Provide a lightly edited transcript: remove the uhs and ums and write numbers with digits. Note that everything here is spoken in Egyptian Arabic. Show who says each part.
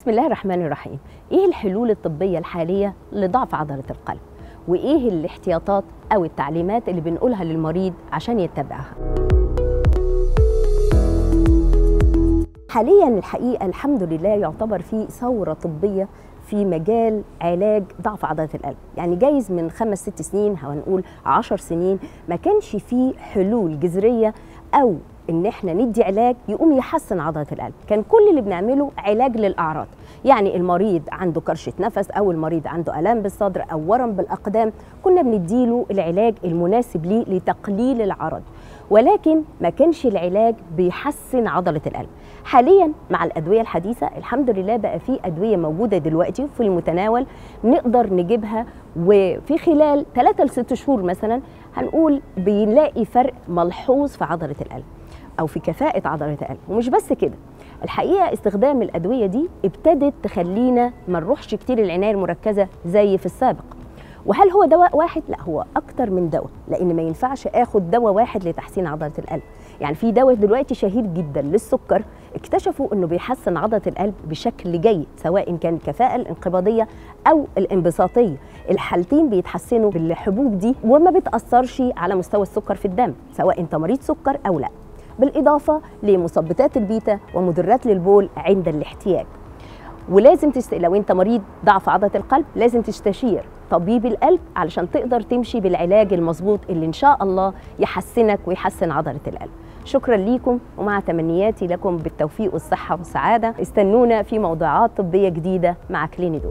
Speaker 1: بسم الله الرحمن الرحيم. ايه الحلول الطبية الحالية لضعف عضلة القلب؟ وايه الاحتياطات او التعليمات اللي بنقولها للمريض عشان يتبعها؟ حاليا الحقيقة الحمد لله يعتبر في ثورة طبية في مجال علاج ضعف عضلة القلب. يعني جايز من 5 6 سنين أو هنقول 10 سنين ما كانش فيه حلول جذرية أو إن إحنا ندي علاج يقوم يحسن عضلة القلب. كان كل اللي بنعمله علاج للأعراض، يعني المريض عنده كرشة نفس أو المريض عنده آلام بالصدر أو ورم بالأقدام، كنا بنديله العلاج المناسب ليه لتقليل العرض، ولكن ما كانش العلاج بيحسن عضلة القلب. حاليا مع الأدوية الحديثة الحمد لله بقى في أدوية موجودة دلوقتي في المتناول نقدر نجيبها، وفي خلال 3 ل 6 شهور مثلا هنقول بنلاقي فرق ملحوظ في عضلة القلب أو في كفاءة عضلة القلب. ومش بس كده، الحقيقة استخدام الأدوية دي ابتدت تخلينا ما نروحش كتير العناية المركزة زي في السابق. وهل هو دواء واحد؟ لا، هو أكتر من دواء، لأن ما ينفعش آخد دواء واحد لتحسين عضلة القلب. يعني في دواء دلوقتي شهير جدا للسكر اكتشفوا أنه بيحسن عضلة القلب بشكل جيد، سواء كان الكفاءة الانقباضية أو الانبساطية، الحالتين بيتحسنوا بالحبوب دي وما بتأثرش على مستوى السكر في الدم سواء أنت مريض سكر أو لا، بالإضافة لمثبطات البيتا ومدرات للبول عند الاحتياج. ولازم لو انت مريض ضعف عضلة القلب لازم تستشير طبيب القلب علشان تقدر تمشي بالعلاج المظبوط اللي ان شاء الله يحسنك ويحسن عضلة القلب. شكرا ليكم، ومع تمنياتي لكم بالتوفيق والصحة والسعادة. استنونا في موضوعات طبية جديدة مع كلينيدو.